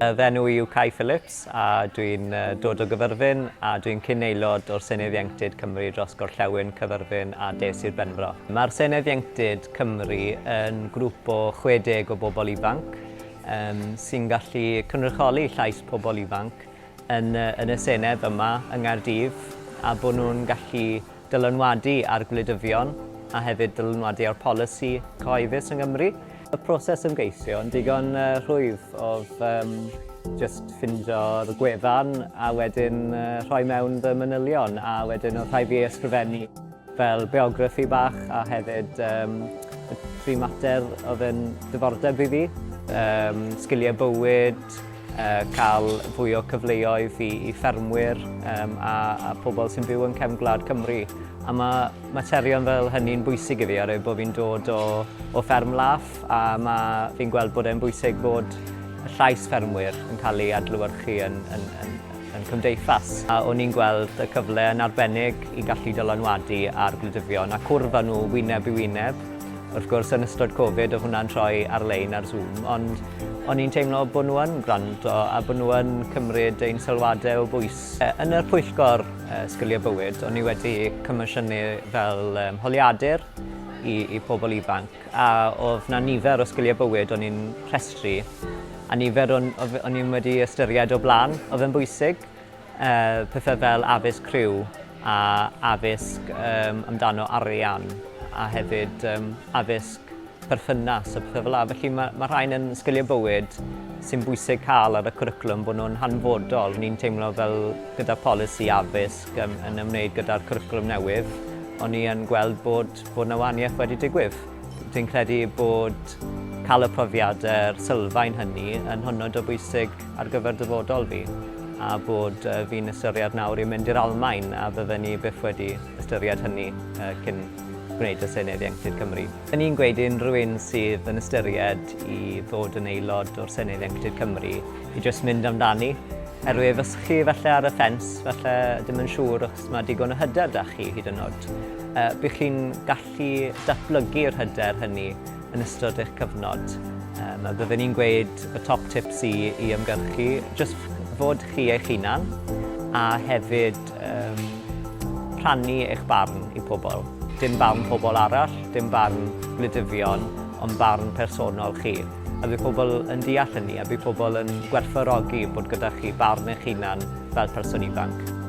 Fy enw i yw Kai Phillips a dwi'n dod o Gyfyrddin a dwi'n cyn-aelod o'r Senedd Ieuenctid Cymru dros Gorllewin, Cyfyrddin a De Sir Benfro. Mae'r Senedd Ieuenctid Cymru yn grŵp o 60 o bobl ifanc um, sy'n gallu cynrychioli llais pobl ifanc yn, yn y Senedd yma yng Nghaerdydd a bod nhw'n gallu dylanwadu ar gwleidyddion a hefyd dylanwadu ar polisi cyhoeddus yng Nghymru. Y proses ymgeisio yn digon rhwydd oedd um, just ffindio'r gwefan a wedyn rhoi mewn fy manylion a wedyn oedd rhaid fi ysgrifennu fel biography bach a hefyd um, y tri mater oedd yn diddordeb i fi. Um, sgiliau bywyd, cael fwy o cyfleoedd i, i ffermwyr um, a, a pobl sy'n byw yn cefn gwlad Cymru. A mae materion fel hynny'n bwysig i fi, oherwydd bod fi'n dod o, o fferm laff a mae fi'n gweld bod e'n bwysig bod y llais ffermwyr yn cael ei adlewyrchu yn, yn, yn, yn cymdeithas. A o'n i'n gweld y cyfle yn arbennig i gallu dylanwadu ar gwleidyddion a cwrdd â nhw wyneb i wyneb. Wrth gwrs, yn ystod Covid, oedd hwnna'n troi ar-lein ar Zoom, ond o'n i'n teimlo bod nhw yn gwrando a bod nhw yn cymryd ein sylwadau o bwys. Yn yr pwyllgor Sgiliau Bywyd, o'n i wedi comisiynu fel um, holiadur i, i pobl ifanc, a oedd na nifer o sgiliau bywyd o'n i'n rhestru, a nifer o'n, o'n i'n wedi ystyried o blaen, oedd yn bwysig. Pethau fel addysg rhyw a addysg um, amdano arian a hefyd um, addysg perthynas a pethau fel 'na. Felly mae, mae rhain yn sgiliau bywyd sy'n bwysig cael ar y cwricwlwm bod nhw'n hanfodol. Ni'n teimlo fel gyda polisi addysg um, yn ymwneud gyda'r cwricwlwm newydd, o'n i yn gweld bod, bod 'na wahaniaeth wedi digwydd. Dwi'n credu bod cael y profiadau'r sylfaen hynny yn hynod o bwysig ar gyfer dyfodol fi a bod fi'n ystyried nawr i mynd i'r Almaen a bydden ni byth wedi ystyried hynny cyn gwneud y Senedd Ieuenctid Cymru. Byddwn i'n gweud i unrhyw un sydd yn ystyried i ddod yn aelod o'r Senedd Ieuenctid Cymru i jyst mynd amdani. Herwydd os chi falle ar y ffens, falle ddim yn siŵr os mae digon o hyder da chi hyd yn oed. Bych chi'n gallu datblygu'r hyder hynny yn ystod eich cyfnod. Um, a byddwn ni'n gweud y top tips i, i ymgyrchu, jyst fod chi eich hunan a hefyd um, rhannu eich barn i pobl. Dim barn pobl arall, dim barn gwleidyddion, ond barn personol chi. A bydd pobl yn deall hynny, a bydd pobl yn gwerthfawrogi bod gyda chi barn eich hunan fel person ifanc.